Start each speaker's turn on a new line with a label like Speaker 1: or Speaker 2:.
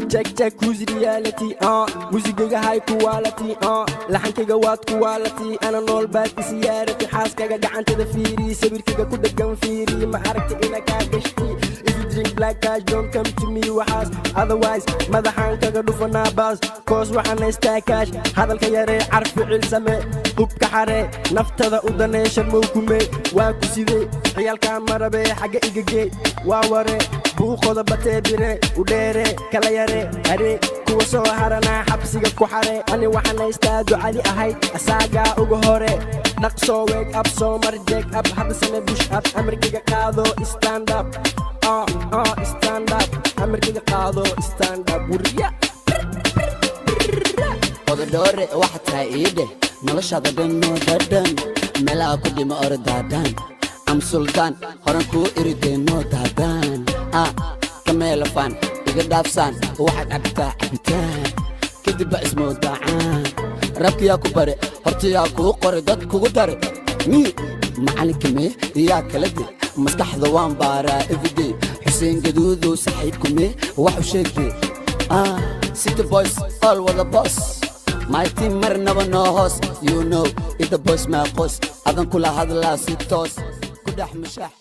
Speaker 1: Check, check, who's reality? Musigayga high quality, laxankayga waad quality. Ana nool baad isiyaaratay. Xaaskaga gacantada fiiri, sawirkayga ku dhagan fiiri. Ma aragta ina kaa gashti? If you drink black cash, don't come to me waxaas, otherwise madaxaan kaga dhufanaa baas, 'cause waxaan haystaa cash. Hadalka yaree, car ficil same, hubka xaree, naftada u danee. Sharmow kume waa ku sidee? Ciyaalkaa marabee, xagga igagee waa ware. Buuqoda batee, bire u dheere, kala yare haree, kuwa soo haranaa xabsiga ku xare. Ani waxaan haystaa ducadi ahayd asaagaa uga hore. Dhaqsoo wake up, soo mar check up, hadda same push up. Amarkiga qaado, stand up, stand up. Amarkiga qaado, stand up, wurya.
Speaker 2: Ododhoore waxa tahay ii dheh, noloshaada dhan noo dhadhan, meelaha ku dhima ordaadaan. Am suldaan horan kuu iridee, noo daadaan ah kameelafaan iga dhaafsaan. Waxaad cabtaa cabitaan, kadib ba ismoodacaan. Rabkiyaa ku bare, hortayaa kuu qore, dad kugu dare mii macalinka mee yaa kala de. Maskaxda waan baaraa everyday. Xuseen Gaduudow saxiibku mee waxu sheegtee? Ah, city boys all wada boss, my team marnaba noo hoos. You know ida boys maa qos adan kula hadlaa si toos ku dhex mushaax.